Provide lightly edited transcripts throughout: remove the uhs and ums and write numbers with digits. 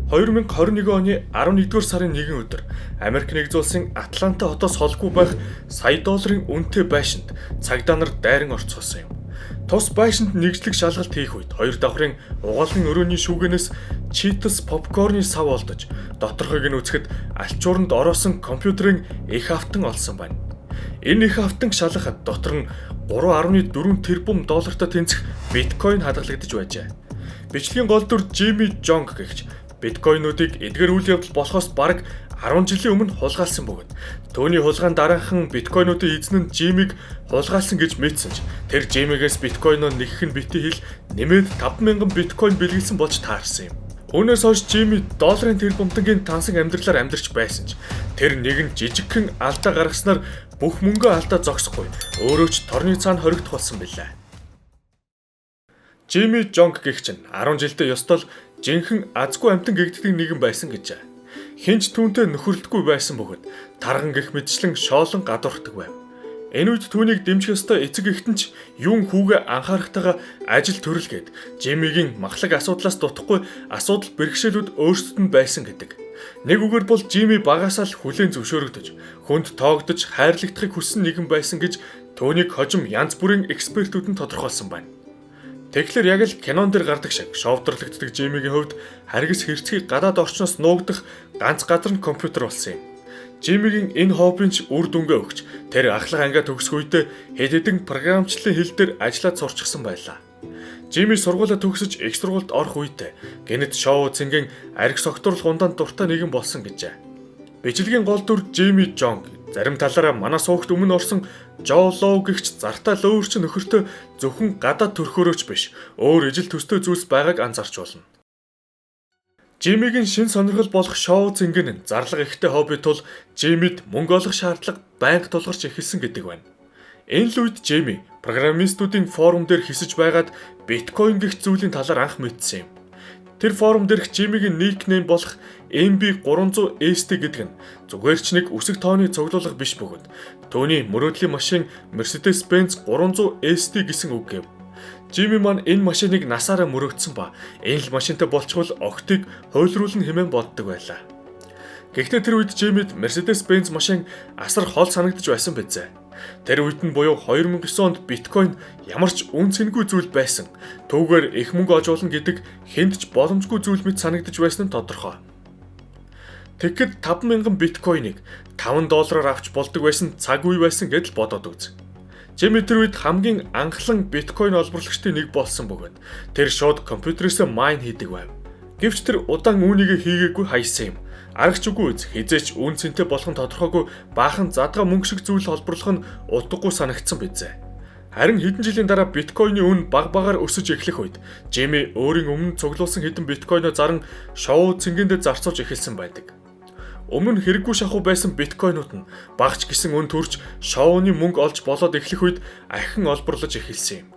2021 оны 11-р сарын 1 өдөр Америк нэгдсэн улсын Атланта хотоос холгүй байх сая долларын үнэтэй байшинд цагдаа нар дайран орцгоосон юм. Тус байшинд нэгжлэг шалгалт хийх үед хоёр давхрын угаалгын өрөөний шүүгэнээс Cheetos попкорны сав олдож, доторхыг нь үзэхэд альчууранд ороосон компьютерийн их автан олсон байна. Энэ их автанг шалгахад дотор нь 3.4 тэрбум доллартай тэнцэх биткойн хадгалагдаж байжээ. Бичлэгийн гол дүр Жими Жонг гэгч биткойнуудыг эдгээр үйл явдал болохоос бараг 10 жилийн өмнө хулгайлсан бөгөөд түүний хулгайн дараахан биткойнуудын эзэн нь Жимиг хулгайлсан гэж мэдсэн ч тэр Жимигээс биткойноо нэгэх нь битгий хэл, нэмээд 5000 биткойн бэлгэлсэн болж таарсан юм. Үүнээс хойш Жими долларын тэрбумтангийн тансаг амьдралаар амьдарч байсан ч тэр нэгэн жижигхэн алдаа гаргаснаар бүх мөнгөө алдаа зогсохгүй, өөрөө ч торны цаана хоригдох болсон билээ. Жими Жонг гэгч нь 10 жилдээ ёстой л жинхэнэ азгүй амьтан гэгддэг нэгэн байсан гэж. Хэн ч түүнтэй нөхөрлөдгүй байсан бөгөөд тарган гэх мэтчлэн шоолон гадуурхдаг байв. Энэ үед түүнийг дэмжих ёстой эцэг эхэд нь ч юун хүүгээ анхаарахтайгаа ажил төрөл гээд Жимигийн махлаг асуудлаас дутахгүй асуудал бэрхшээлүүд өөрсдөд нь байсан гэдэг. Нэг үгээр бол Жими багасаа л хүлээн зөвшөөрөгдөж, хүнд тоогдож хайрлагдахыг хүссэн нэгэн байсан гэж түүнийг хожим янз бүрийн экспертүүд нь тодорхойлсон байна. Тэгэхээр яг л кинон дээр гардаг шиг шовдорлогддог Жимигийн хувьд харгас хэрцгий гадаад орчноос нуугдах ганц газар нь компьютер болсон юм. Жимигийн энэ хоббийн ч үр дүнгээ өгч тэр ахлах ангиа төгсөх үедээ хэд хэдэн програмчлалын хэл дээр ажиллаад сурчихсан байлаа. Жими сургуулиа төгсөж их сургуульд орох үедээ гэнэт шоу цэнгийн архи согтууруулах ундаанд дуртай нэгэн болсон гэжээ. Бичлэгийн гол дүр Жими Жонг зарим талаараа манай суугт өмнө орсон Жо Лоу гэгч зартаа лөөрч нөхөртөө зөвхөн гадаад төрхөөрөөч биш, өөр ижил төстэй зүйлс байгааг анзаарч болно. Жимигийн шин сонирхол болох шоу цэнгэн нь зарлага ихтэй хобби тул Жимид мөнгө олох шаардлага байнга тулгарч эхэлсэн гэдэг байна. Энэ л үед Жими программистуудын форум дээр хэсэж байгаад биткойн гэх зүйлийн талаар анх мэдсэн юм. Тэр форум дээрх Жимигийн nickname болох MB300ST гэдэг нь зүгээр ч нэг үсэг тооны цуглуулга биш бөгөөд түүний мөрөөдлийн машин Mercedes-Benz 300 ST гэсэн үг гэв. Жими маань энэ машиныг насаараа мөрөөдсөн ба энэ л машинтай болчвол охидыг хуйлруулна хэмээн боддог байлаа. Гэхдээ тэр үед Жимид Mercedes-Benz машин асар хол санагдаж байсан биз. Тэр үед нь буюу 2009 онд биткойн ямар ч үнэ цэнгүй зүйл байсан. Түүгээр их мөнгө олж болно гэдэг хэнд ч боломжгүй зүйл мэт санагдаж байсан нь тодорхой. Тэгэхэд 5000 биткойныг 5 доллараар авч болдог байсан цаг үе байсан гэдэл бодоод үз. Жими тэр үед хамгийн анхлан биткойн олборлагчдын нэг болсон бөгөөд тэр шууд компьютерээс mine хийдэг байв. Гэвч тэр удаан үүнийг хийгээгүй хайсан юм. Арга ч үгүй биз, хэзээ ч үнэ цэнтэй болох нь тодорхойгүй баахан задгай мөнгө шиг зүйл холборлох нь утгагүй санагдсан биз. Харин хэдэн жилийн дараа биткойны үнэ баг багаар өсөж эхлэх үед Жими өөрийн өмнө цуглуулсан хэдэн биткойноо заран шоу цэнгэндээ зарцуулж эхэлсэн байдаг. Өмнө нь хэрэггүй шахуу байсан биткойнууд нь багч гэсэн үнэ төрж шоуны мөнгө олж болоод эхлэх үед ахин олборлож эхэлсэн юм.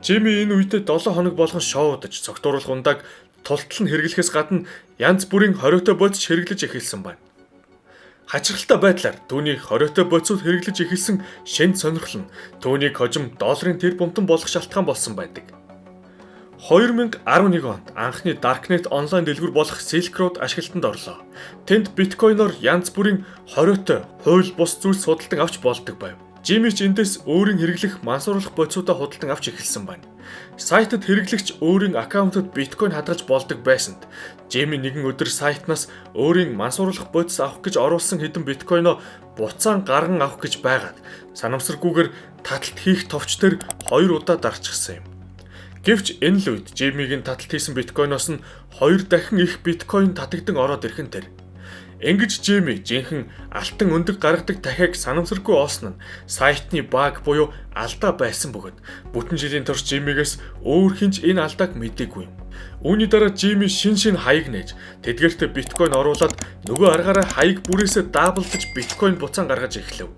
Жими энэ үедээ 7 хоног болгон шоудаж цогтууруулах ундааг тултал нь хэрэглэхээс гадна янз бүрийн хориотой бодис хэрэглэж эхэлсэн байна. Хачирхалтай байдлаар түүний хориотой бодисууд хэрэглэж эхэлсэн шинэ сонирхол нь түүнийг хожим долларын тэрбумтан болох шалтгаан болсон байдаг. 2011 онд анхны Darknet онлайн дэлгүүр болох Silk Road ашиглалтанд орлоо. Тэнд биткойноор янз бүрийн хориотой хууль бус зүйлс худалдан авч болдог байв. Жими ч эндээс өөрийн хэрэглэх мансууруулах бодисуудаа худалдан авч эхэлсэн байна. Сайтад хэрэглэгч өөрийн аккаунтад биткойн хадгалж болдог байсанд Жими нэгэн өдөр сайтнаас өөрийн мансууруулах бодис авах гэж оруулсан хэдэн биткойноо буцаан гарган авах гэж байгаад санамсаргүйгээр таталт хийх товч дээр 2 удаа дарчихсан юм. Гэвч энэ л үед Жимигийн таталт хийсэн биткойноос нь 2 дахин их биткойн татагдан ороод ирэх нь тэр. Ингэж Жими жинхэнэ алтан өндөг гаргадаг дахиаг санамсаргүй олсон нь сайтны bug буюу алдаа байсан бөгөөд бүтэн жилийн турш Жимигээс өөр хэн ч энэ алдааг мдээгүй юм. Үүний дараа Жими шин шин хаяг нээж тэдгээртээ биткойн оруулаад нөгөө аргаараа хаяг бүрээсээ double даж биткойн буцаан гаргаж эхлэв.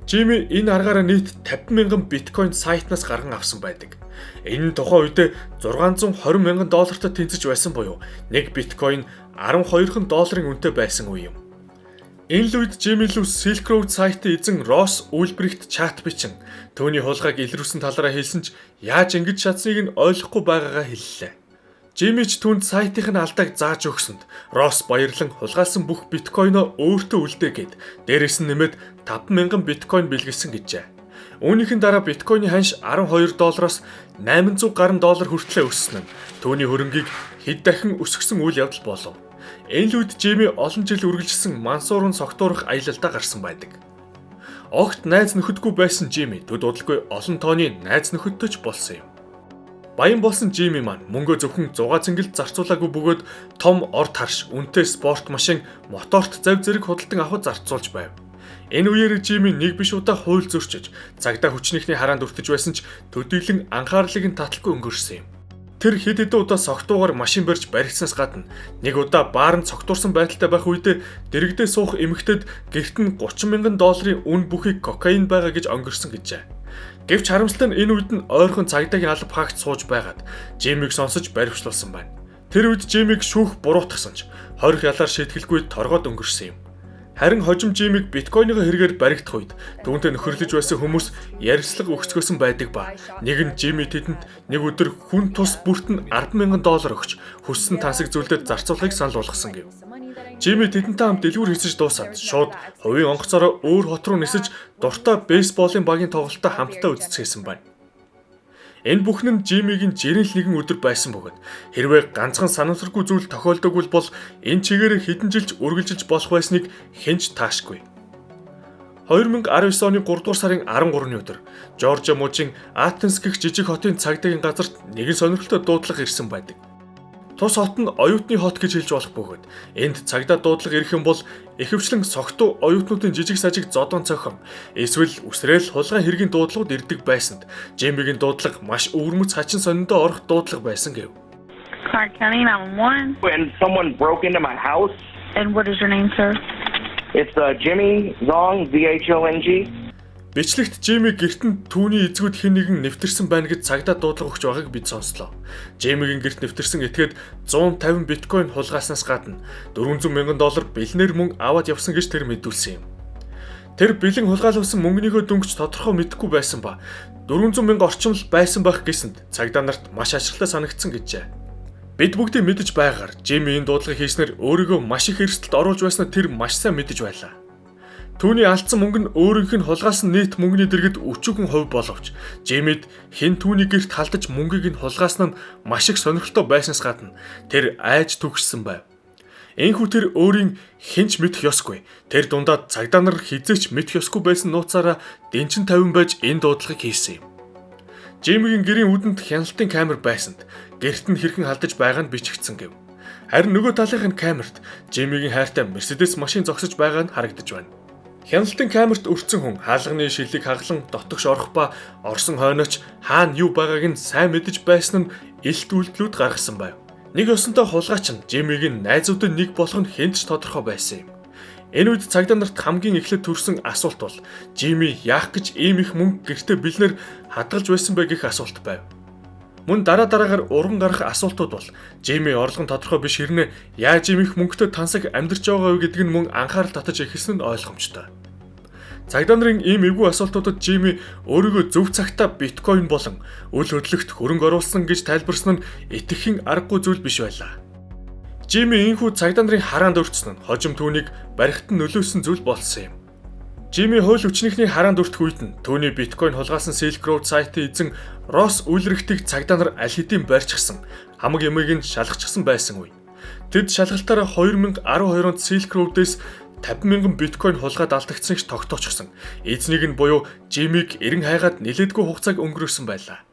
Жими энэ аргаараа нийт 50 мянган биткойн сайтнаас гарган авсан байдаг. Энэ нь тухайн үедээ 620 мянган доллартай тэнцэж байсан буюу нэг биткойн 12 долларын үнэтэй байсан үе юм. Энэ л үед Жими лүү Silk Road сайтын эзэн Росс Үлбрихт чат бичин түүний хулгайг илрүүлсэн талаараа хэлсэн ч яаж ингэж чадсаныг нь ойлгохгүй байгаагаа хэллээ. Жими ч түүнд сайтын алдааг зааж өгсөнд Росс баярлан хулгайлсан бүх биткойноо өөртөө үлдээгээд, дээрээс нь нэмээд 5000 биткойн бэлгэлсэн гэжээ. Үүнийхэн дараа биткойны ханш 12 доллароос 800 гаруй доллар хүртлээр өссөн нь түүний хөрөнгийг хэд дахин өсгөсөн үйл явдал болов. Энэ л үед Жими олон жил үргэлжилсэн мансуурын согтуурах аялалдаа гарсан байдаг. Огт найз нөхөдгүй байсан Жими төд удалгүй олон тооны найз нөхөдтэй ч болсон юм. Баян болсон Жими маань мөнгөө зөвхөн зугаа цэнгэлд зарцуулаагүй бөгөөд том ор тарш, үнэтэй спорт машин, моторт завь зэрэг худалдан авахад зарцуулж байв. Энэ үеэр Жими нэг биш удаа хууль зөрчиж, цагдаа хүчнийхний хараанд өртөж байсан ч төдийлөн анхаарлыг нь таталгүй өнгөрсөн юм. Тэр хэд хэдэн удаа согтуугаар машин барьж баригдсанаас гадна нэг удаа бааранд согтуурсан байдалтай байх үедээ дэргэдээ суух эмэгтэйд гэрт нь 30 мянган долларын үн бүхий кокаин байгаа гэж онгирсон гэжээ. Гэвч харамсалтай нь энэ үед нь ойрхон цагдаагийн алба хаагч сууж байгаад Жимиг сонсож баривчлуулсан байна. Тэр үед Жимиг шүүх буруутгасан ч хорих ялаар шийтгэлгүй торгоод өнгөрсөн юм. Харин хожим Жимиг биткойны хэрэгээр баригдах үед түүнтэй нөхөрлөж байсан хүмүүс ярилцлага өгцгөөсөн байдаг ба нэг нь Жими тэдэнд нэг өдөр хүн тус бүрт нь 10,000 доллар өгч хүссэн тансаг зүйлдэд зарцуулахыг санал болгосон гэв. Жими тэдэнтэй хамт дэлгүүр хийсэж дуусаад шууд хувийн онгоцоороо өөр хот руу нисэж дуртай бейсболын багийн тоглолтоо хамтдаа үздэсгээсэн байна. Энэ бүхэн нь Жимигийн жирийн л нэгэн өдөр байсан бөгөөд хэрвээ ганцхан санамсаргүй зүйл тохиолдоогүй бол энэ чигээрээ хэдэн жилч үргэлжилж болох байсныг хэн ч таашгүй. 2019 оны 3 дугаар сарын 13-ны өдөр Жоржиа мужийн Атенс гэх жижиг хотын цагдаагийн газарт нэгэн сонирхолтой дуудлага ирсэн байдаг. Тус хот нь оюутны хот гэж хэлж болох бөгөөд энд цагдаа дуудлага ирэх юм бол ихэвчлэн согтуу оюутнуудын жижиг сажиг зодон цохион эсвэл үсрээл хулгайн хэргийн дуудлагууд ирдэг байсанд Жимигийн дуудлага маш өвөрмөц хачин сониндоо орох дуудлага байсан гэв. Clark County 911. And someone broke into my house. And what is your name, sir? It's Jimmy Zhong, Z H O N G. Бичлэгт Жими гэрт нь түүний эзгүүд хэн нэгэн нэвтэрсэн байна гэж цагдаа дуудлага өгч байгааг бид сонслоо. Жимигийн гэрт нэвтэрсэн этгээд 150 биткойн хулгайлснаас гадна 400 мянган доллар бэлнээр мөнгө аваад явсан гэж тэр мэдүүлсэн юм. Тэр бэлэн хулгайлуулсан мөнгөнийхөө дүнг ч тодорхой мэдэхгүй байсан ба 400 мянга орчим л байсан байх гэсэнд цагдаа нарт маш ашигтай санагдсан гэжээ. Бид бүгдийн мэдэж байгаагаар Жими энэ дуудлагыг хийснээр өөрийгөө маш их эрсдэлд оруулж байснаа тэр маш сайн мэдэж байлаа. Түүний алдсан мөнгө нь өөрийнх нь хулгайлсан нийт мөнгөний дэргэд өчүүхэн хувь боловч Жимид хэн түүний гэрт халдаж мөнгийг нь хулгайлсан нь маш их сонирхолтой байснаас гадна тэр айж түгшсэн байв. Ийнхүү тэр өөрийн хэн ч мэдэх ёсгүй. Тэр дундаа цагдаа нар хэзээ ч мэдэх ёсгүй байсан нууцаараа дэнчин тавин байж энэ дуудлагыг хийсэн юм. Жимигийн гэрийн үүдэнд хяналтын камер байсанд гэрт нь хэрхэн халдаж байгаа нь бичигдсэн гэв. Харин нөгөө талынх нь камерт Жимигийн хайртай Мерседес машин зогсож байгаа нь харагдаж байна. Хяналтын камерт өртсөн хүн хаалганы шилийг хаглан дотогш орох ба орсон хойноч хаана юу байгааг нь сайн мэдэж байсан нь илт үйлдэлүүд гаргасан байв. Нэг ёсонтой хулгайч нь Жимигийн найзуудын нэг болох нь хэнд ч тодорхой байсан юм. Энэ үед цагдаа нарт хамгийн эхлээд төрсэн асуулт бол Жими яах гэж ийм их мөнгө гэртээ бэлнээр хадгалж байсан бэ гэх асуулт байв. Мөн дараа дараагаар урган гарах асуултууд бол Жими орлого нь тодорхой биш хэрнээ яаж ийм их мөнгөтэй тансаг амьдарч байгаа вэ гэдэг нь мөн анхаарал татаж эхэлсэн нь ойлгомжтой. Цагдаа нарын ийм эвгүй асуултуудад Жими өөрийгөө зөв цагтаа биткойн болон үл хөдлөхт хөрөнгө оруулсан гэж тайлбарсан нь итгэхийн аргагүй зүйл биш байлаа. Жими ийнхүү цагдаа нарын хараанд өртсөн нь хожим түүнийг барихт нь нөлөөлсөн зүйл болсон юм. Жими хууль хүчнийхний хараанд өртөх үед нь түүний биткойн хулгайлсан Silk Road сайтын эзэн Росс Үлрихтийг цагдаа нар аль хэдийн барьчихсан, хамаг юмыг нь шалгачихсан байсан үе. Тэд шалгалтаараа 2012 онд Silk Road-ээс 50 мянган биткойн хулгайд алдагдсанч тогтоочсон. Эзнийг нь буюу Жимиг эрен хайгаад нилээдгүй хугацааг өнгөрөөсөн байлаа.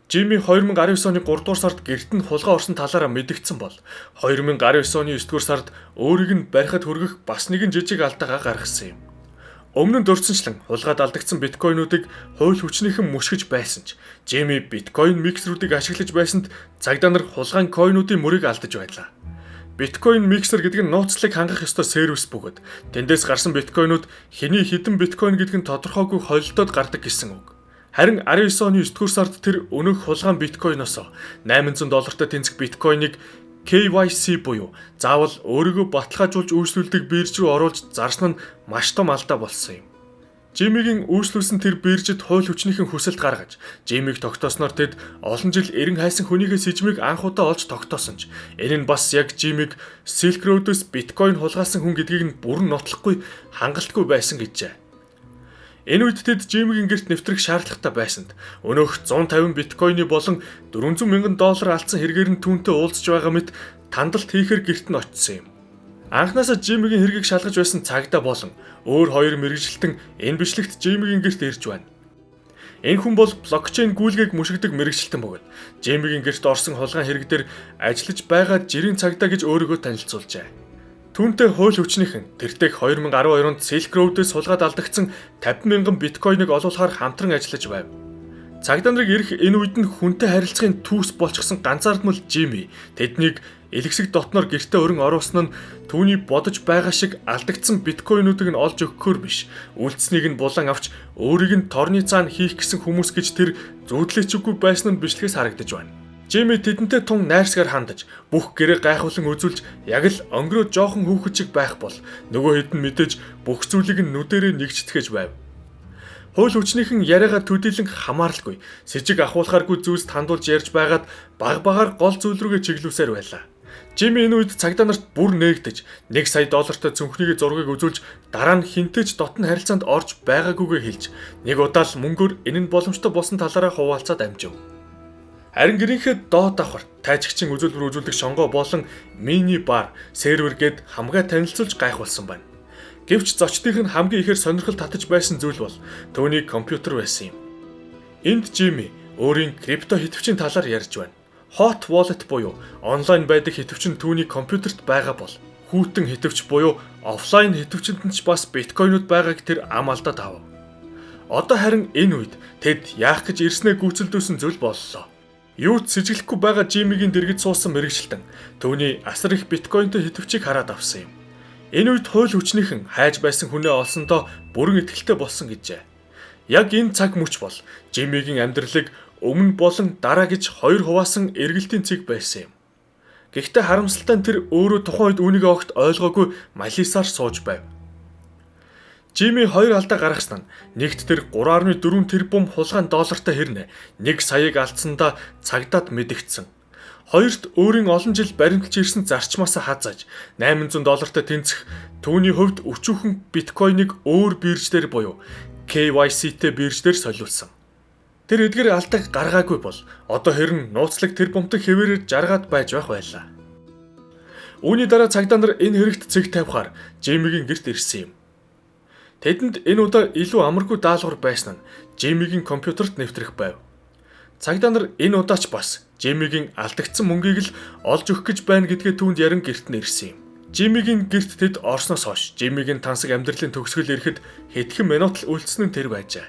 Жими 2019 оны 3 дугаар сард гэрт нь хулгай орсон талаараа мэдэгдсэн бол 2019 оны 9 дугаар сард өөрийг нь барихад хүргэх бас нэгэн жижиг алдаагаа гаргасан юм. Өмнө нь дурдсанчлан хулгайд алдагдсан биткойнуудыг хууль хүчнийхэн мөшгөж байсан ч Жими биткойн миксерүүдийг ашиглаж байсанд цагдаа нар хулгайн койнуудын мөрийг алдаж байлаа. Биткойн миксер гэдэг нь нууцлалыг хангах ёстой сервис бөгөөд тэндээс гарсан биткойнууд хэний хэдэн биткойн гэдэг нь тодорхойгүй холилдоод гардаг гэсэн үг. Харин 19 оны 9 дугаар сард тэр өнөөх хулгайн биткойноос 800 доллартай тэнцэх биткойныг KYC буюу заавал өөрийгөө баталгаажуулж үйлчлүүлдэг бирж рүү оруулж зарсан нь маш том алдаа болсон юм. Жимигийн үйлчлүүлсэн тэр биржид хууль хүчнийхэн хүсэлт гаргаж, Жимиг тогтоосноор тэд олон жил эрен хайсан хүнийхээ сэжмийг анх удаа олж тогтоосон ч энэ нь бас яг Жимиг Silk Road-оос биткойн хулгайлсан хүн гэдгийг нь бүрэн нотлохгүй хангалтгүй байсан гэжээ. Энэ үед тэд Жимигийн гэрт нэвтрэх шаардлагатай байсанд өнөөх 150 биткойны болон 400 мянган доллар алдсан хэрэгээр нь түүнтэй уулзж байгаа мэт тандалт хийхээр гэрт нь очсон юм. Анхнаасаа Жимигийн хэргийг шалгаж байсан цагдаа болон өөр хоёр мэргэжилтэн энэ бичлэгт Жимигийн гэрт ирж байна. Энэ хүн бол блокчейн гүйлгээг мөшгдөг мэргэжилтэн бөгөөд Жимигийн гэрт орсон хулгайн хэрэг дээр ажиллаж байгаа жирийн цагдаа гэж өөрийгөө танилцуулжээ. Түүнтэй хууль хүчнийхэн тэртех 2012 онд Silk Road-ээс сулгаад алдагдсан 50 мянган биткойныг олуулахаар хамтран ажиллаж байв. Цагдаа нарыг ирэх энэ үед нь хүнтэй харилцахын түүс болчихсон ганцаардмал Жими тэднийг элэгсэг дотноор гэртээ өрн оруулсан нь түүний бодож байгаа шиг алдагдсан биткойнуудыг нь олж өгөхөөр биш. Үлдсэнийг нь булан авч өөрийг нь торны цаана хийх гэсэн хүмүүс гэж тэр зүүдлээчгүй байсан нь бичлэгээс харагдаж байна. Жими тэдэнтэй тун найрсгаар хандаж, бүх гэрээ гайхуулан үзүүлж яг л өнгөрөө жоохон хүүхэд шиг байх бол нөгөө хэд нь мэдээж бүх зүйлийг нь нүдэрээ нэгжтгэж байв. Хууль хүчнийхэн яриагаа төдийлөн хамааралгүй, сэжиг ахуулахааргүй зүйлс хандуулж ярьж байгаад баг багаар гол зүйл рүүгээ чиглүүлсээр байлаа. Жими энэ үед цагдаа нарт бүр нээгдэж 1 сая доллартай цүнхнийг зургийг үзүүлж дараа нь хинтээ ч дотн харилцаанд орж байгаагүйгээ хэлж нэг удаа л мөнгөөр энэ нь боломжтой болсон талаараа хуваалцаад амжив. Харин гэрийнхээ доод давхар тайжигчин үзүүлбэр үзүүлдэг шонгоо болон мини бар, сервер гээд хамгаа танилцуулж гайхуулсан байна. Гэвч зочдынх нь хамгийн ихээр сонирхол татаж байсан зүйл бол түүний компьютер байсан юм. Энд Жими өөрийн крипто хитвчийн талаар ярьж байна. Hot wallet буюу онлайн байдаг хитвч нь түүний компьютерт байгаа бол хүйтэн хитвч буюу офлайн хитвчэнд нь ч бас биткойнууд байгааг тэр ам алдаад авав. Одоо харин энэ үед тэд яах гэж ирснээ гүйцэлдүүлсэн зүйл боллоо. Юу ч сэжиглэхгүй байгаа Жимигийн дэргэд суусан мэргэжилтэн түүний асар их биткойнтой хитвчийг хараад авсан юм. Энэ үед хууль хүчнийхэн хайж байсан хүнээ олсондоо бүрэн итгэлтэй болсон гэжээ. Яг энэ цаг мөч бол Жимигийн амьдралыг өмнө болон дараа гэж хоёр хуваасан эргэлтийн цэг байсан юм. Гэхдээ харамсалтай нь тэр өөрөө тухайн үед үүнийг огт ойлгоогүй малисаар сууж байв. Жими хоёр алдаа гаргасан нь нэгт тэр 3.4 тэрбум хулгайн доллартай хэрнэ 1 саяыг алдсандаа цагдаад мэдэгдсэн. Хоёрт өөрийн олон жил баримталж ирсэн зарчмаасаа хазааж 800 доллартай тэнцэх түүний хувьд өчүүхэн биткойныг өөр бирж дээр буюу KYC-тэй бирж дээр солиулсан. Тэр эдгээр алдааг гаргаагүй бол одоо хэрн нууцлаг тэрбумтай хэвээрээ жаргаад байж байх байлаа. Үүний дараа цагдаа нар энэ хэрэгт цэг тавихаар Жимигийн гэрт ирсэн юм. Тэдэнд энэ удаа илүү амаргүй даалгавар байсан нь Жимигийн компьютерт нэвтрэх байв. Цагдаа нар энэ удаа ч бас Жимигийн алдагдсан мөнгийг л олж өгөх гэж байна гэдгээ түүнд ярин гэрт нь ирсэн юм. Жимигийн гэрт тэд орсноос хойш Жимигийн тансаг амьдралын төгсгөл ирэхэд хэдхэн минут л үлдсэн нь тэр байжээ.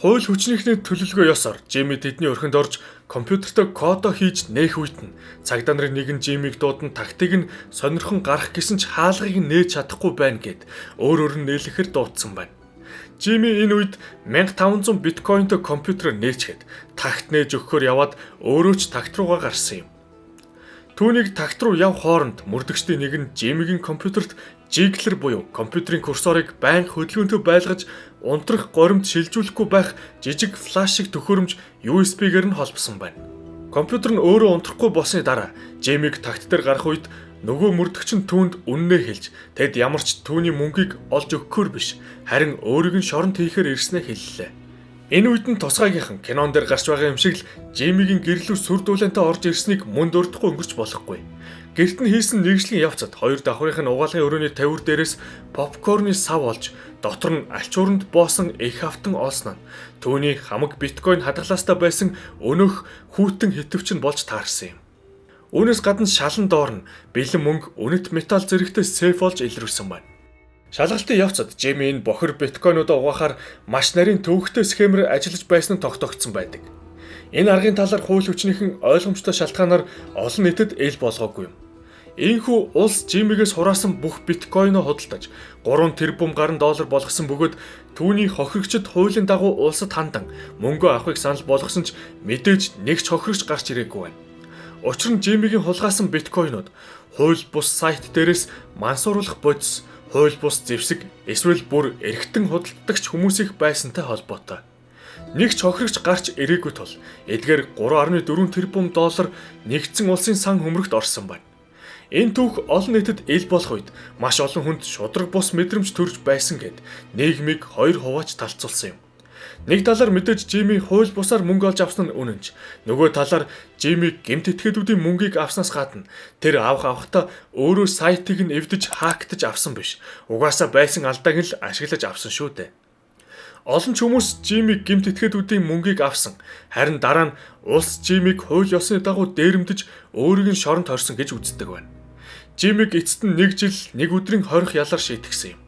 Хууль хүчнийхний төлөвлөгөө ёсоор Жими тэдний өрхөнд орж компьютертэй кодо хийж нээх үед нь цагдаа нарын нэгэн Жимиг дуудан тактик нь сонирхон гарах гэсэн ч хаалгыг нь нээж чадахгүй байна гэд өөр өөр нь нээлэхээр дуудсан байна. Жими энэ үед 1500 биткойнтой компьютероор нээчгээд такт нээж өгөхөөр яваад өөрөө ч такт руугаа гарсан юм. Түүнийг такт руу явх хооронд мөрдөгчдийн нэг нь Жимигийн компьютерт jiggler буюу компьютерийн курсорыг байнга хөдөлгөөнтэй байлгаж унтрах горимд шилжүүлэхгүй байх жижиг флаш шиг төхөөрөмж USB-гээр нь холбосон байна. Компьютер нь өөрөө унтрахгүй болсны дараа Жимиг такт дээр гарах үед нөгөө мөрдөгч нь түүнд үннээ хэлж тэд ямар ч түүний мөнгийг олж өгөхөөр биш харин өөрийг нь шоронд хийхээр ирснээ хэллээ. Энэ үед нь тусгаагийнхан кинон дээр гарч байгаа юм шиг л Жимигийн гэрлүү сүр дүүлэнтэй орж ирснийг мөн дурдахгүй өнгөрч болохгүй. Гэрт нь хийсэн нэгжлэгийн явцад хоёр давхрынх нь угаалгын өрөөний тавиур дээрээс попкорны сав олж дотор нь альчууранд боосон их автан олсон нь түүний хамаг биткойн хадгалаастай байсан өнөөх хүйтэн хитвч нь болж таарсан юм. Үүнээс гадна шалан доор нь бэлэн мөнгө үнэт металл зэрэгтэй сейф болж илрүүлсэн байна. Шалгалтын явцад Жими энэ бохир биткойнуудаа угаахаар маш нарийн төвөгтэй схемээр ажиллаж байсан нь тогтоогдсон байдаг. Энэ аргын талаар хууль хүчнийхэн ойлгомжтой шалтгаанаар олон нийтэд эл болгоогүй юм. Ийхүү улс Жимигээс хураасан бүх биткойноо худалдаж 3 тэрбум гаруй доллар болгосон бөгөөд түүний хохирогчид хуулийн дагуу улсад хандан мөнгөө авахыг санал болгосон ч мэдээж нэг ч хохирогч гарч ирээгүй байна. Учир нь Жимигийн хулгайлсан биткойнууд хууль бус сайт дээрээс мансууруулах бодис хууль бус зэвсэг эсвэл бүр эргэтэн худалдагч хүмүүс их байсантай холбоотой. Нэг ч хохирогч гарч ирээгүй тул эдгээр 3.4 тэрбум доллар нэгдсэн улсын сан хөмрөгт орсон байна. Энэ түүх олон нийтэд ил болох үед маш олон хүнд шударга бус мэдрэмж төрж байсан гэд нийгмийг хоёр хувааж талцуулсан юм. Нэг талаар мэдээж Жими хууль бусаар мөнгө олж авсан нь үнэн ч нөгөө талаар Жими гэмт этгээдүүдийн мөнгийг авснаас гадна тэр авах авахдаа өөрөө сайтыг нь эвдэж хаактаж авсан биш. Угаасаа байсан алдааг нь л ашиглаж авсан шүү дээ. Олон ч хүмүүс Жимиг гэмт этгээдүүдийн мөнгийг авсан. Харин дараа нь улс Жимиг хууль ёсны дагуу дээрэмдэж өөрийг нь шоронд хорьсон гэж үздэг байна. Жимиг эцэст нь 1 жил 1 өдрийн хорих ялаар шийтгсэн юм.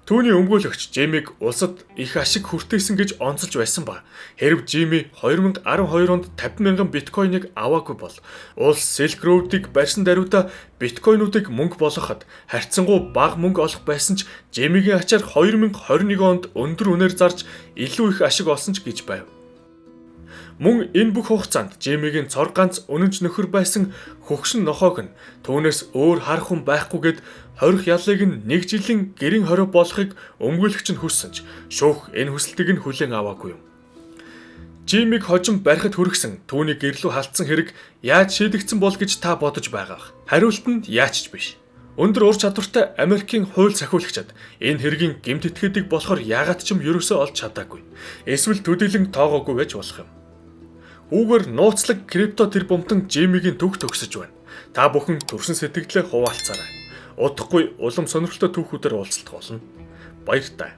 Түүний өмгөөлөгч Жимиг улсад их ашиг хүртээсэн гэж онцолж байсан ба хэрв Жими 2012 онд 50,000 биткойныг аваагүй бол улс Silk Road-ыг барьсан даруйда биткойнуудыг мөнгө болгоход харьцангуй бага мөнгө олох байсан ч Жимигийн ачаар 2021 онд өндөр үнээр зарж илүү их ашиг олсон ч гэж байв. Мөн энэ бүх хугацаанд Жимигийн цор ганц үнэнч нөхөр байсан хөгшин нохойг нь түүнээс өөр хар хүн байхгүйгээд хорих ялыг нь 1 жилийн гэрийн хорио болохыг өмгөөлөгч нь хүссэн ч шүүх энэ хүсэлтийг нь хүлээн аваагүй юм. Жимиг хожим барихад хүргэсэн түүний гэрлүү халтсан хэрэг яаж шийдэгдсэн бол гэж та бодож байгаах. Хариулт нь яач ч биш. Өндөр ур чадвартай Америкийн хууль сахиулагчид энэ хэргийн гэмт этгээдийг болохоор яагаад ч юм ерөөсөө олж чадаагүй. Эсвэл төдийлөн тоогоогүй байж болох юм. Үүгээр нууцлаг крипто тэрбумтан Жимигийн түүх төгсөж байна. Та бүхэн төрсэн сэтгэлдээ хуваалцаарай. Удахгүй улам сонирхолтой түүхүүдээр уулзалт болно. Баяртай.